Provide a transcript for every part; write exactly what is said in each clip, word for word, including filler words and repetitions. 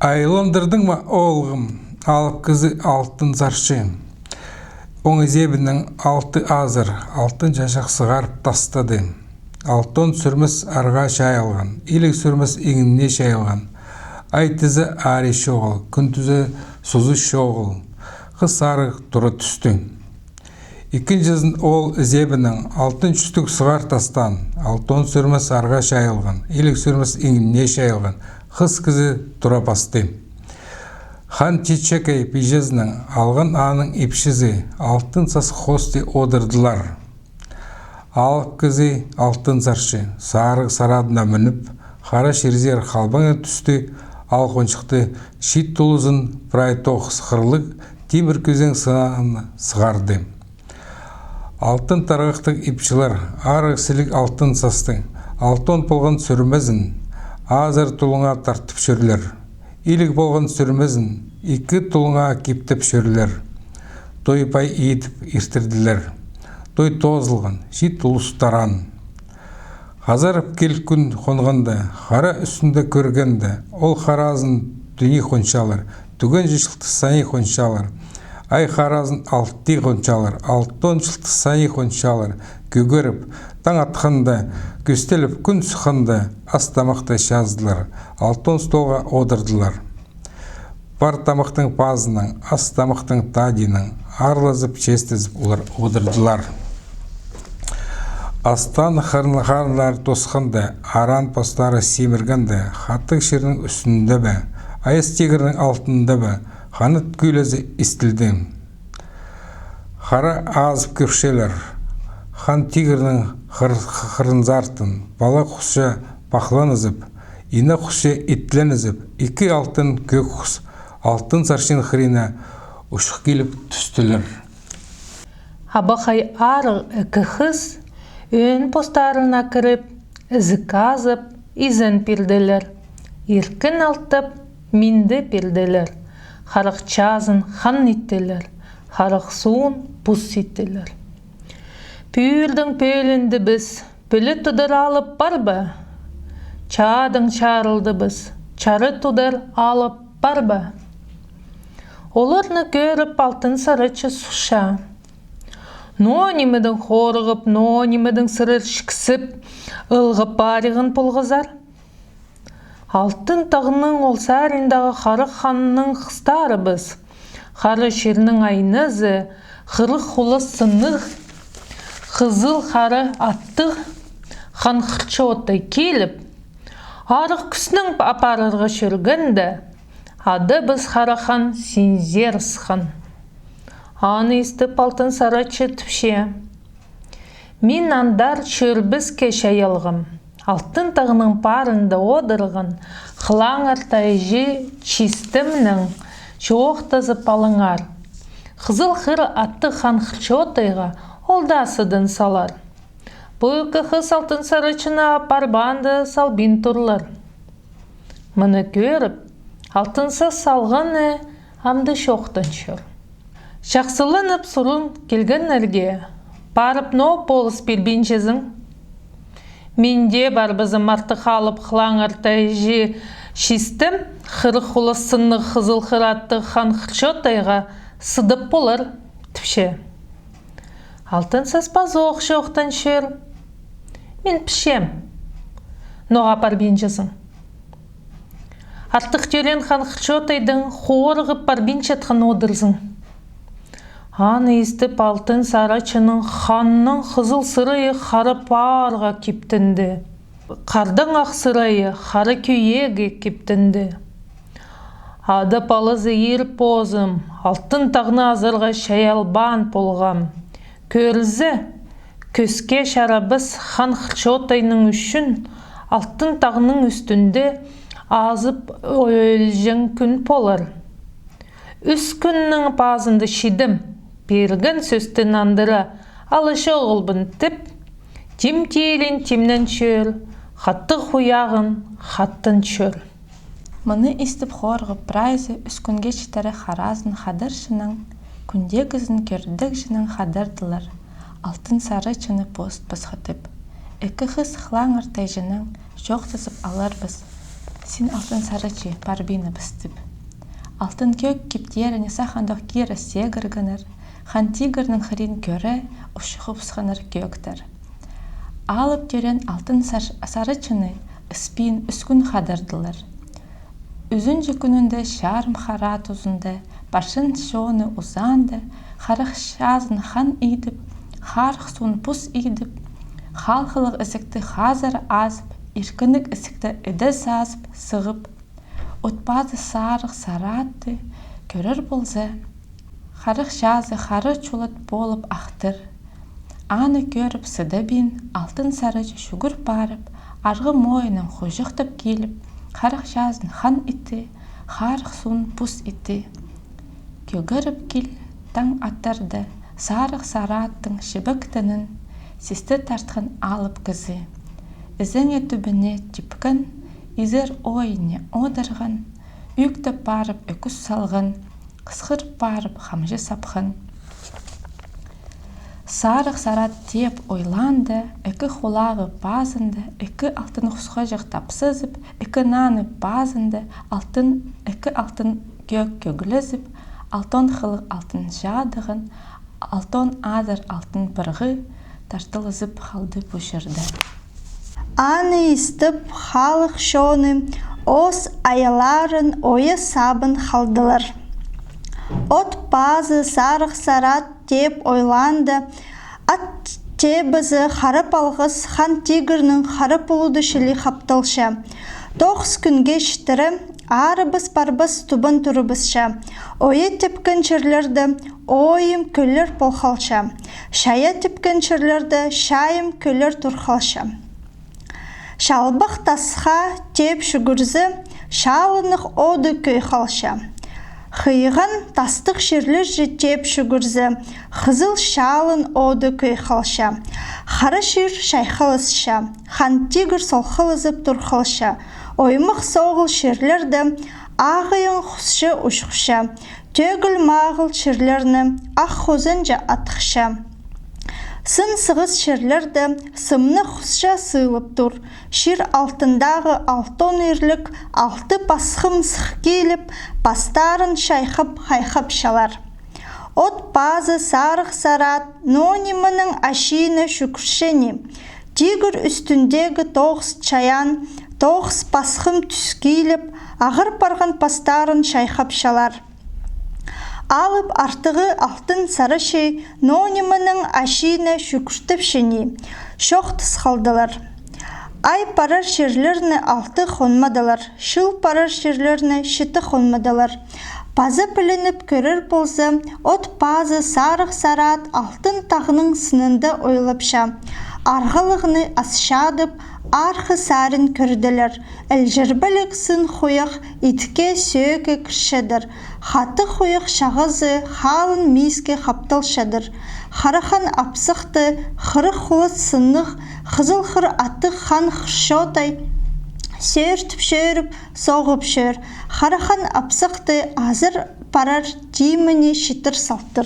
Айландырдың ма, оолғым, алып кізі Алтын Сарчы? Оң ізебінең алты азыр алтын чачах сығарып тастады. Алтон сӱрмес арға чайылған, иліг сӱрмес иңіне чайылған. Ай тізе арий чоғыл, кӱн тізе сузы чоғыл. Хыс арығ тура тӱсті. Ікінҷізін ол ізебінең алтын чӱстіг сығар тастаан, алтон сӱрмес арға чайылған, иліг сӱрмес иңіне чайылған, хыс кізі тура пасты. Хан Чичекей пиҷезінең алған аның ипчізі Алтын Сас хости одырдылар. Алып кізі Алтын Сарчы сарығ сарадына мӱніп, хара чирзер халбаңа тӱсті, ал хончыхты чиит тулузын прай тоғыс хырлығ тимір кӱзең сығанына сығарды. Алтын тарғахтығ ипчілер арығ сіліг Алтын Састың алтон полған сӱрмезін азыр тулуңа тартып чӧрлер. Иліг полған сӱрмезін ікі тулуңа киптеп чӧрлер. Той пай идіп иртірділер. Той тоозылған, чиит улус таран. Хазарып кил кӱн хонғанда, хара ӱстӱнде кӧргенде, ол харазын тӱнии хончалар, тӱгенҷі чылтыс сании хончалар. Ай харазын алтии хончалар, алтон чылтыс сании хончалар, кӧгеріп, таң атханда, кӧстеліп кӱн сыхханда, ас-тамахты чаздылар, алтон столға одырдылар. Пар тамахтың пазынаң, ас-тамахтың тадиинаң аарлазып, честезіп олар одырдылар. Астаң харын-харыннар тосханда, араан постары симіргенде, хатығ чирнің ӱстӱнде бе, айас тигірнің алтында ба, ханат кӱлезі истілді. Хара азып кӧрчелер. Хан тигірнің хыр-, хырынзартын пала хусча пахланызып, ине хусча итленізіп, ікі алтын кӧк хус Алтын Сарчының хырина учух киліп тӱстілер. Абахай арығ ікі хыс ӧӧн постарына кіріп, ізік азып, изен пирділер. Иркін алтап, минді пирділер. Харах чазын хан иттілер, харах суун пус иттілер. Пӱӱрдең пӧліндібіс, пӱлі тудар алып пар ба? Чадаң чарылдыбыс, чары тудар алып пар ба? Оларны кӧріп, Алтын Сарачы сурча: «Ноо нимедең хорығып, ноо нимедең сірер чіксіп, ылғап париған полғазар? Алтын тағның ол сариндағы хара ханның хыстары піс. Хара чирнің айназы, хырых хулас сыннығ, хызыл хара аттығ хан Хырчотай киліп, арығ кӱснең апарарға чӧргенде, ада піс хара хан синзер сыххан». Аны истіп, Алтын Сарачы тіпче: «Мин андар чӧрбеске чайалғам. Алтын тағның парында одырған Хылаңар тайҷы Чистемнең чоохтазып алыңар. Хызыл хыра аттығ хан Хырчотайға ол даа сыдын салар. Пу ікі хыс Алтын Сарачыны апарбаанда салбин турлар». Мыны кӧріп, Алтын Сас салғаны амды чоохтанчар. Чахсыланып сурын килгеннерге: «Парып, ноо полыс пирбинчезің?» «Минде парбазам артых алып Хылаңар тайҷы Чистем хырых хулас сыннығ хызыл хыра аттығ хан Хырчотайға сыдап полар», — тіпче. Алтын Сас пазох чоохтанчар: «Мин пілчем, ноға парбинчазың. Артых тӧреен хан Хырчотайдаң хорығып парбинчатхан одырзың». Аны истіп, Алтын Сарачының ханның хызыл сырайы хара паарға киптенді. Хардаң ах сырайы хара кӧйееге киптенді. «Ада палазы ир позым, Алтын тағны азарға чайалбаан полғам. Кӧрзе, кӧске чарабас хан Хырчотайның ӱчӱн Алтын тағның ӱстӱнде азып ӧлҷең кӱн полар. Ӱс кӱннің пазында чидем, пирген сӧсті нандыра ала чоғылбын», — тіп, тим тилін тимненчер, хатығ хуяғын хаттанчар. Мыны истіп, хорығып прайзы, ӱс кӱнге читіре харазын хадарҷының, кӱндегізін кӧрдегҷінің хадардылар, Алтын Сарачыны пост пасхатып. Ікі хыс Хылаңар тайҷынаң чоохтазып аларбас, Син, Алтын Сарачы, парбиныбыс тіп. Алтын Кӧӧк киптеріне сах андох кире сегіргеннер, Хан Тигірнің хырин кӧре, ушығыбысханнар кӧӧктер. Алып тӧреен Алтын Сар-, Сарачыны іспин ӱс кӱн хадардылар. Ӱзінҷі кӱнінде чарым хара тузында, парчан чоны узаанда, харах чазын хан идіп, харах суун пус идіп, халғалығ ізікті хазар азып, иркінніг ізікті іде сазып сығып, от пазы Сарығ Саратты кӧрер полза, харах чазы хара чулат полып ахтыр. Аны кӧріп сыдабин, Алтын Сарачы чӱгӱр парып, арғы мойыннаң хуҷахтап киліп, харах чазын хан итті, харах суун пус итті. Кӧгеріп кил, таң аттарда Сарығ Сараттың чібектенін систі тартхан алып кізі. Ізеңе тӱбіне типкен, изер ойыны одырған, ӱӱктеп парып ӧкӱс салған, хысхырып парып хамҷы сапхан. Сарығ Сарат теп ойлаанда, ікі хулағы пазында, ікі алтын хусхаҷах тапсазып, ікі наны пазында, алтын, ікі алтын кӧӧк кӧглезіп, алтон хылығ алтын чадыған, алтон азар алтын пырғы тартылызып халды пу чирде. Аны истіп, халых чоны ос аялларын ойа сабын халдылар. От пазы Сарығ Сарат теп ойлаанда, ат тебізі хара палғас Хан Тигірнің хара пулуды чіли хапталча. Тоғыс кӱнге читіре, арыбас-парбас тубан турыбысча. Ойа тепкен чирлерде ойым кӧллер пол халча. Чая тепкен чирлерде чайым кӧллер тур халча. Чалбах тасха теп чӱгӱрзе, чалыннығ оды кӧй халча. Хыйған тастығ чирлерҷе теп чӱгӱрзе, хызыл чалын оды кӧй халча. Хара чир чайхаласча, Хан Тигір солхалазып тур халча. Оймах соғыл чирлерде ағайаң хусча учухча, тӧгіл мағыл чирлерні ах хозанҷа атхча. Сын сығыс чирлерде сымнығ хусча сыылып тур. Чир алтындағы алтон ирлік алты пасхым сых киліп, пастарын чайхап, хайхапчалар. От пазы Сарығ Сарат ноо нимені ачиине чӱгӱрче ни. Тигір ӱстӱндегі тоғыс чайаан, тоғыс пасхым тӱс киліп, ағыр парған пастарын чайхапчалар. Алып артығы Алтын Сарачы ноо нимені ачиине чӱгӱртіпче ни. Чоохтас халдылар. Ай парар чирлерні алты хонмадылар, чыл парар чирлерні читі хонмадылар. Паза пілініп кӧрер полза, от пазы Сарығ Сарат Алтын тағның сынында ойлапча. Арғалығны ас чадып, арғы сарын кӧрділер. Ілҷірбелік сын хуях итке-сӧӧкке кірчедір. Хатығ хуях чағазы халын миске хапталчадыр. Харахан апсахты хырых хулас сыннығ хызыл хыр аттығ Хан Хырчотай сӧӧртіп чӧріп, соғып чӧр. Харахан апсахты азар парар тимені читір салтыр.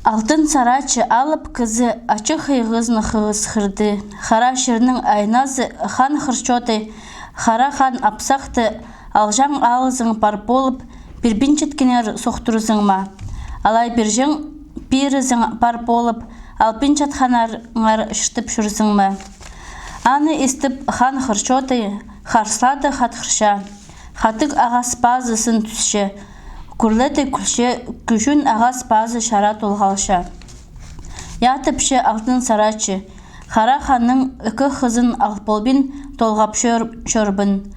Алтын Сарачы алып кізі ачых хыйғызын хығысхырды. Хара чирнің айназы Хан Хырчотай Харахан апсахты алҷаң алызың пар полып, пирбинчеткеннер сохтырзың ма? Алай пирҷең пирізің пар полып, алпинчатханнар чыртып чӧрзің ме? Аны истіп, Хан Хырчотай харсылады хатхырча. Хатығ ағас пазы сын тӱсче, кӱрледі кӱлче, кӱҷӱн ағас пазы чара толғалча. Ятыпча Алтын Сарачы, Хара ханның ікі хызын ал полбин толғап чӧр-, чӧрбін.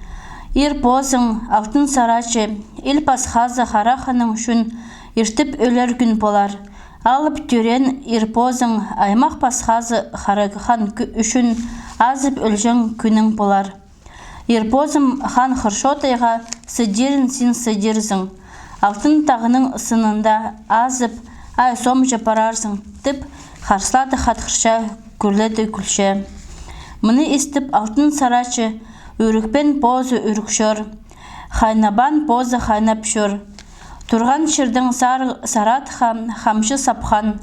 Ир позың, Алтын Сарачы, ил пасхазы Хара ханның чӱн иртіп ӧлер кӱн полар. Алып тӧреен ир позың, аймах пасхазы Хара хан кӱ-, ӱчӱн азып ӧлҷең кӱнің полар. Ир позым, Хан Хырчотайға сыдирын син сыдирзың, Алтын тағның сынында азып, ай сомҷа парарзың, тіп, харсылады хатхырча, кӱрледі кӱлче. Мыны истіп, Алтын Сарачы ӱрікпен позы ӱрік чӧр, хайнабаан позы хайнап чӧр. Турған чирдең Сар-, Саратха хамҷы сапхан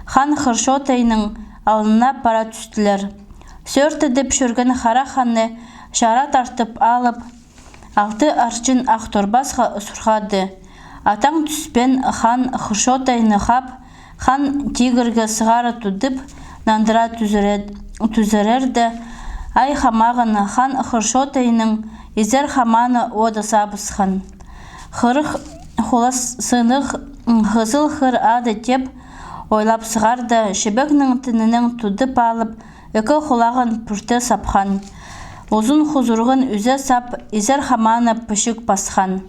Хан Хырчотайның алнына пара тӱстілер. Сӧӧртедіп чӧрген Хара ханны чара тартып алып, Алты арҷын Ах Торбасха сурхады: «Атаң тӱспеен хан Хыршотайны хаап, хан тигірге сығара тудып, нандыра тӱзіре-, тӱзірерде, ай хамағын хан Хыршотайның Изер Хаманы ода сабысхан». Хырых хулас сынығ Хызыл Хыр ады теп ойлап сығарда, чібекнің тінінең тудып алып, ікі хулағын пӱрте сапхан. Узун хузурығын ӱзе сап, Изер Хаманы пічік пасхан.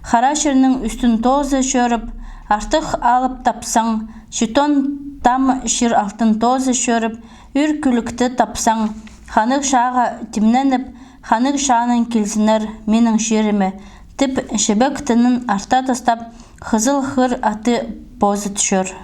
Хара чирнің ӱстӱн тооза чӧріп, артых алып тапсаң, читон там чир алтын тооза чӧріп, ӱр кӱлӱкті тапсаң, ханығ чааға тимненіп, ханығ чаанаң килзіннер минің чиріме, тіп, чібек тінін артта тастап, Хызыл Хыр аты позыт чӧр.